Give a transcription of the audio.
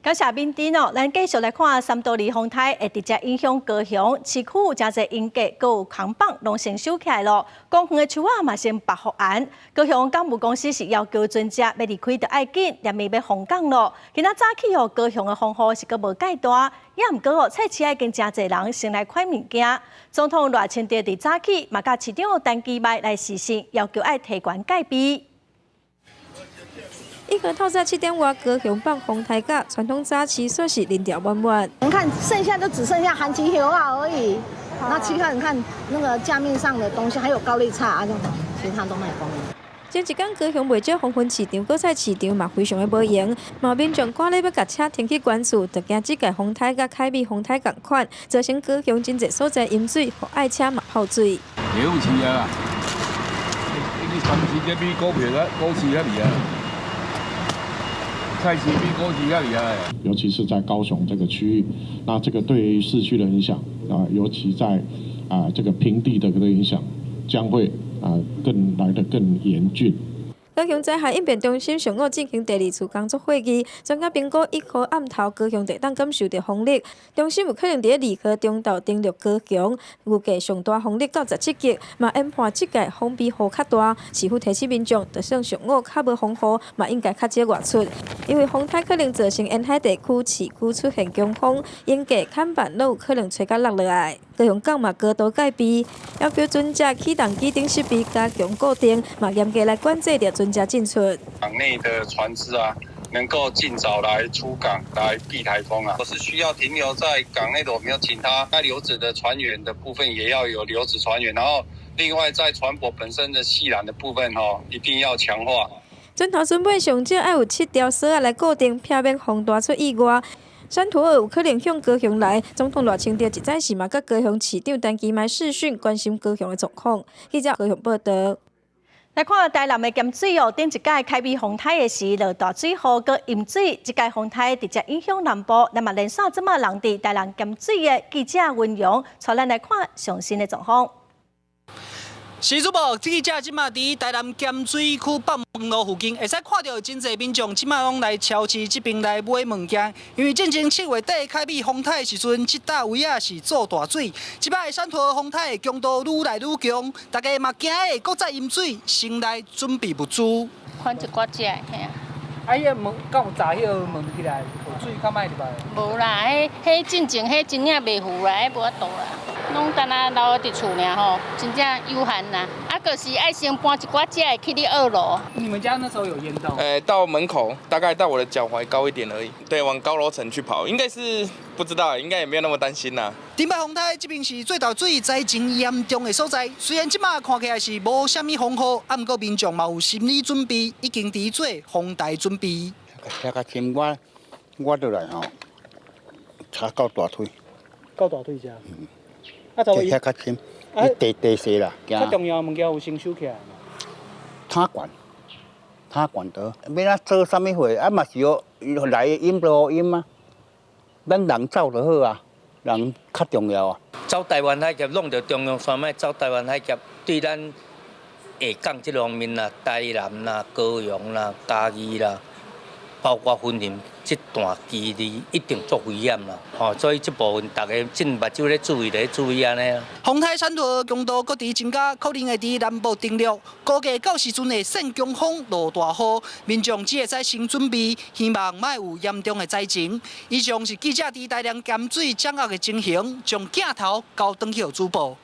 感謝敏珍哦，咱繼續來看三多利風颱會直接影響高雄市區，有誠濟鷹架閣有扛棒攏先收起來咯。公園的樹仔嘛先拔予絚。高雄港務公司是要求船隻欲離開著愛緊，連袂欲封港咯。今仔早起哦，高雄的風雨是閣無蓋大，也毋過哦，菜市已經誠濟人先來款物件。總統賴清德佇早起嘛佮市長陳其邁來視訊，要求愛提懸戒備。一個透早7點外，高雄放風颱假，傳統早市煞是人潮滿滿。你看，剩下都只剩下番薯葉仔而已。那其他你看那個架面上的東西，還有高麗菜啊，其他都賣光了。前一工高雄袂少黃昏市場、果菜市場嘛非常的無閒，嘛民眾趕咧欲共車停去懸厝，就驚這屆風颱佮凱美風颱仝款，造成高雄真濟所在淹水，予愛車嘛泡水。有市啊，你三市這比股票較股市較厲害。菜市比股市較厲害。尤其是在高雄這個區域，那這個對於市區的影響啊，尤其在啊這個平地的這個影響，將會啊更來得更嚴峻。高雄災害應變中心上午進行第二次工作會議，專家評估1號暗頭高雄會當感受著風力，中心有可能佇2號中晝登陸高雄，預計上大風力到17級，嘛研判這屆風比雨較大，市府提醒民眾，就算上午較無風雨，嘛應該較少外出，因為風颱可能造成沿海地區市區出現強風，鷹架看板攏有可能吹甲落落來。高雄港嘛高度戒備，要求船隻起動機等設備加強固定，嘛嚴格來管制著船隻進出。港內的船隻啊，能夠盡早來出港來避颱風啊。我是需要停留在港內的，我們要請他該留置的船員的部分也要有留置船員，然後另外在船舶本身的繫纜的部分，吼，一定要強化。船頭船尾上少愛有七條索仔來固定，避免風大出意外。珊圖爾有可能向高雄來，總統賴清德一早時嘛佮高雄市長陳其邁視訊，關心高雄的狀況。記者高雄報道。來看台南的鹹水哦，頂一屆凱美風颱的時落大水雨，閣淹水，這屆風颱直接影響南部。那麼連線這馬人佇台南鹹水的記者溫陽，帶咱來看上新的狀況。是主播，記者這馬佇台南鹹水區北門路附近，會使看著真濟民眾這馬攏來超市這邊來買物件。因為進前7月底凱美風颱的時陣，這搭位仔是做大水，這擺珊圖爾風颱強度愈來愈強，大家嘛驚會閣再淹水，先來準備物資。款一寡食的，嘿啊。啊，彼个門敢有閘彼个門起來，水較莫入來？無啦，彼彼進前彼真正袂浮啦，彼無法度啦，攏干焦留佇厝爾吼，真正有限啦。啊，就是愛先搬一寡食的去你二樓。你們家那時候有淹到？欸，到門口，大概到我的腳踝高一點而已。對，往高樓層去跑，應該是不知道，應該也沒有那麼擔心啦。頂擺風颱這邊是做大水災情嚴重的所在，雖然這馬看起來是無啥物風雨，啊，毋過民眾嘛有心理準備，已經佇做風台準備。遐較深，我落來吼，插到大腿。到大腿遮。嗯。啊，就遐較深，伊地地勢啦。較重要的物件有先收起來。塔管，塔管得，欲按做啥物貨？啊嘛是哦，來淹就淹啊，咱人走就好啊，人較重要啊。走台灣海峽，攏著中央山脈走台灣海峽，對咱下港這方面啦，台南啦、高雄啦、嘉義啦，包括雲林這段距離一定足危險啦，吼，所以這部分逐家睜目睭咧注意咧注意按呢。風颱珊圖爾強度閣佇增加，可能會佇南部登陸，估計到時陣會旋強風落大雨，民眾只會使先準備，希望莫有嚴重的災情。以上是記者佇台南鹹水掌握的情形，將鏡頭交轉去予主播。